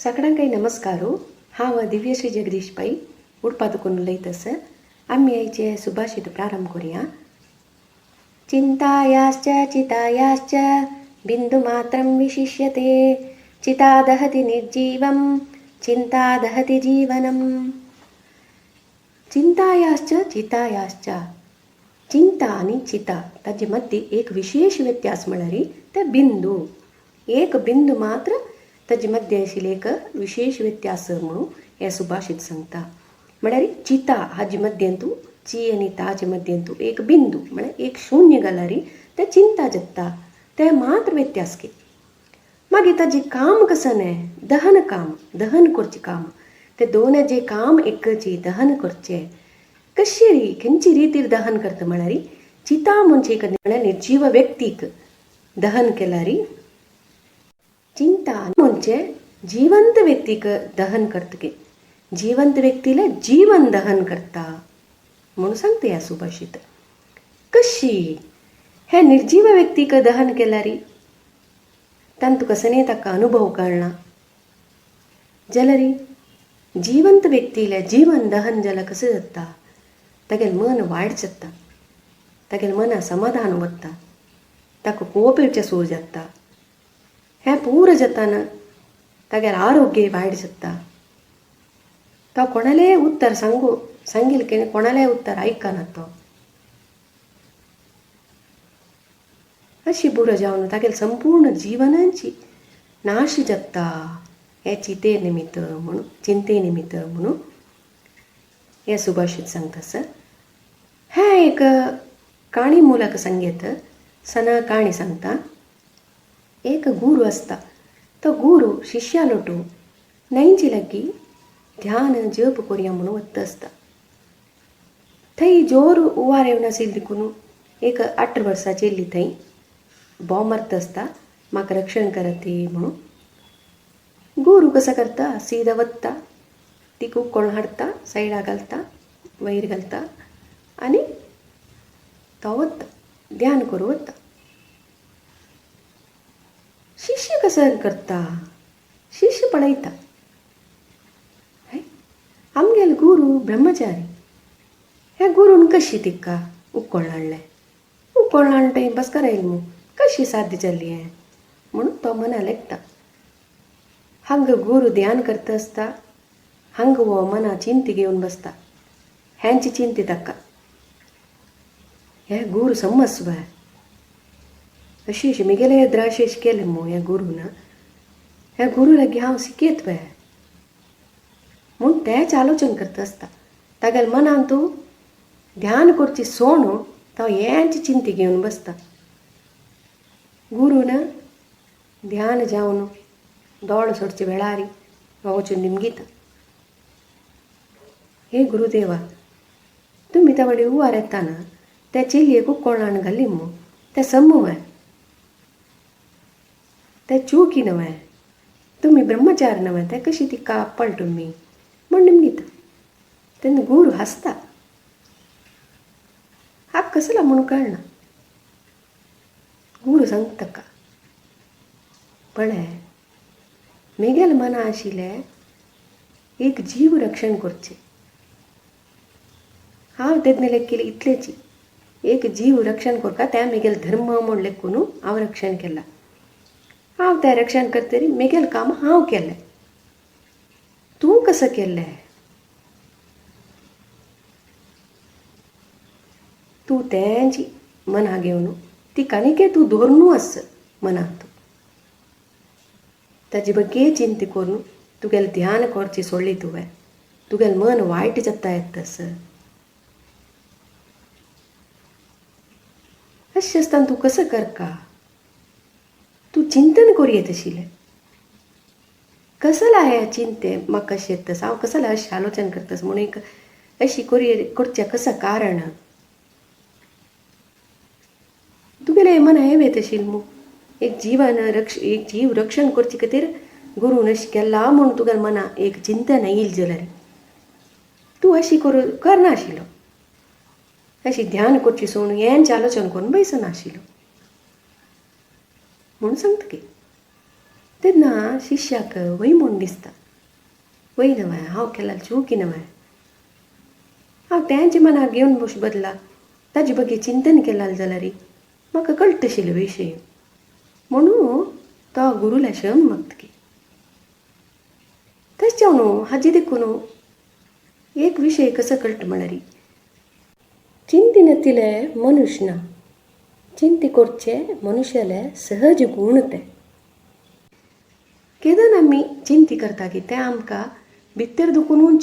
सगळ्यांकय नमस्कार. हांव दिव्यश्री जगदीश पै उडपा दुकून उलयता सर. आमी आयचे सुभाषित प्रारंभ करुया. चिंतायाश्च चितायाश्च बिंदुमात्रं विशिष्यते, चिता दहति निर्जीवं चिंता दहति जीवनम. चिंतायाश्च चितायाश्च, चिंता आनी चिता ताजे मदीं एक विशेष व्यत्यास म्हळ्यार ते बिंदू, एक बिंदू मात्र ताजे मदीं आशिल्लें एक विशेष व्यत्यास म्हणून हें सुभाषित सांगता. म्हळ्यार चिता हाजे मद्येंतू तूं ची आनी ताजे मद्येंतू तूं एक बिंदू म्हळ्यार एक शून्य घाल्यार तें चिंता जाता, तें मात्र व्यत्यास के. मागीर ताजें काम कसं न्हय, दहन काम, दहन करचें काम, ते दोनाचें काम एकची दहन करचें. कशी री खंयची रितीर दहन करता म्हळ्यार चिता म्हणजे एक म्हळ्यार निर्जीव व्यक्तीक दहन केल्यार चिंता म्हणजे जिवंत व्यक्तीक दहन करतगे, जिवंत व्यक्तीले जीवन दहन करता म्हणून सांगता ह्या सुभाषित. कशी हे निर्जीव व्यक्तीक दहन केल्यार तांतू कसने ताका अनुभव कळना, जाल्यार जिवंत व्यक्तीले जीवन दहन जाल्यार कशें जाता, तागेलें मन वायट जाता, तागेलें मना समाधान वता, ताका कोप येवचें सूर जाता, हें पूर जाताना तागेलें आरोग्य वायट जाता, तो कोणालें उत्तर सांगू सांगील की कोणालें उत्तर आयकना तो, अशी बुरो जावन तागेलें संपूर्ण जिवनाची नाश जाता हे चिंते निमित्त म्हणून, चिंते निमित्त म्हणून हें सुभाषित सांगता सर. हें एक काणी मुलक सांगीत सना काणी सांगता. एक गुरू आसता, तो गुरू शिष्या लोटू न्हंयचे लागीं ध्यान जप करुया म्हणून वता आसता. थंय जोर उवार येवनाशिल्ली देखून एक 18 वर्सां चेल्ली थंय बोंब मारता आसता, म्हाका रक्षण करात म्हणून. गुरू कसो करता, सीधा वता, तिका उकळून हाडटा, सायडा घालता, वयर घालता आनी तो वता ध्यान करूं वता. शिष्य कसो करता, शिष्य पळयता आमगेलो गुरू ब्रह्मचारी, ह्या गुरून कशी तिका उकळून हाडलें, उकळून हाडून थंय बसकार आयली मू, कशी साध्य जाली हें म्हणून तो मना लेखता. हांगा गुरू ध्यान करता आसता, हांगा हो मना चिंती घेवन बसता, हेंची चिंती ताका, हे गुरू समजवा अशी अशी मिगेले येद्रा अशें अशें केलें मू ह्या गुरून, ह्या गुरू लागीं हांव शिकयत वे म्हूण तेच आलोचन करता आसता. तागेल्या मनान तूं ध्यान करची सोण तो हेंच चिंती घेवन बसता. गुरून ध्यान जावन दोळ सोडचे वेळार वचून निमगीता, हे गुरुदेवा तुमी त्या वडे उवार येताना त्या चेलयेक उकळान घाली मू, तें सम वे, तें चुकी नवें, तुमी ब्रह्मचार नवें, तें कशी तिका पळ तुमी म्हूण निमगीता. तेन्ना गुरू हांसता, हा कसला म्हणून कळना. गुरू सांगता ताका, पळय मेगेले मना आशिल्लें एक जीव रक्षण करचें, हांव तेन्ना लेखिल्लें इतलेंच, एक जीव रक्षण करता तें मेगेलें धर्म म्हूण लेखून हांव रक्षण केलां, हांव तें रक्षण करतरी मेगेलें काम हांव केलें, तूं कसो केलें, तूं तेंची मना घेवन ती कानिके तूं दवरनू आस मनांत, ताजे बगे चिंता करून तुगेलें ध्यान करचें सोडली तुवें, तुगेलें मन वायट जाता येता सर. अशें आसतना तूं कसो करका, तूं चिंतन करूं येता आशिल्लें, कसला हें चिंते म्हाका कशें येता, हांव कसला अशें आलोचन करता म्हणून एक अशी करचें कसं कारण, तुगेलें मन हें वेता आशिल्लें मू, एक जीवन रक्ष एक जीव रक्षण करचे खातीर गुरून अशें केलां म्हूण तुगेलें मना एक चिंतन येयल जाल्यार तूं अशी करूं करनाशिल्लो, अशी ध्यान करची सोडून हेंच आलोचन करून बैसनाशिल्लो म्हणून सांगता की. तेन्ना शिश्याक वय म्हूण दिसता, वय नव्हय हांव केल्यार चुकी नव्हय, हांव तेंचे मनाक घेवन बस बदला ताजे बगे चिंतन केलां जाल्यार म्हाका कळटशिल्ले विशय म्हणून तो गुरूला शम मागता. तशें जावन हाजे देखून एक विशय कसो कळटा म्हळ्यार चिंतिनातिले मनुष्य ना, चिंती करचे मनुष्याले सहज गूण ते. केदन आमी चिंती करता की तें आमकां भितर दुखून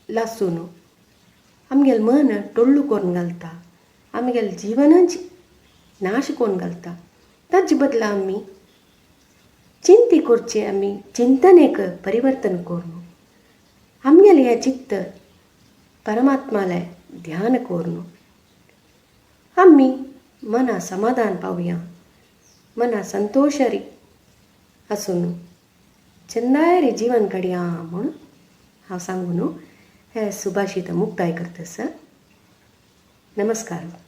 लासून आमगेलें मन टोळ्ळू करून घालता, आमगेलें जिवनच नाश करून घालता. ताजे बदला आमी चिंती करचे, आमी चिंतनेक परिवर्तन करून आमगेलें हें चित्त परमात्मालें ध्यान करून आमी मना समाधान पावया, मना संतोशरी आसून चंदायरी जीवन काडया म्हूण हांव सांगून हे सुभाषित मुक्ताय करता सर. नमस्कार.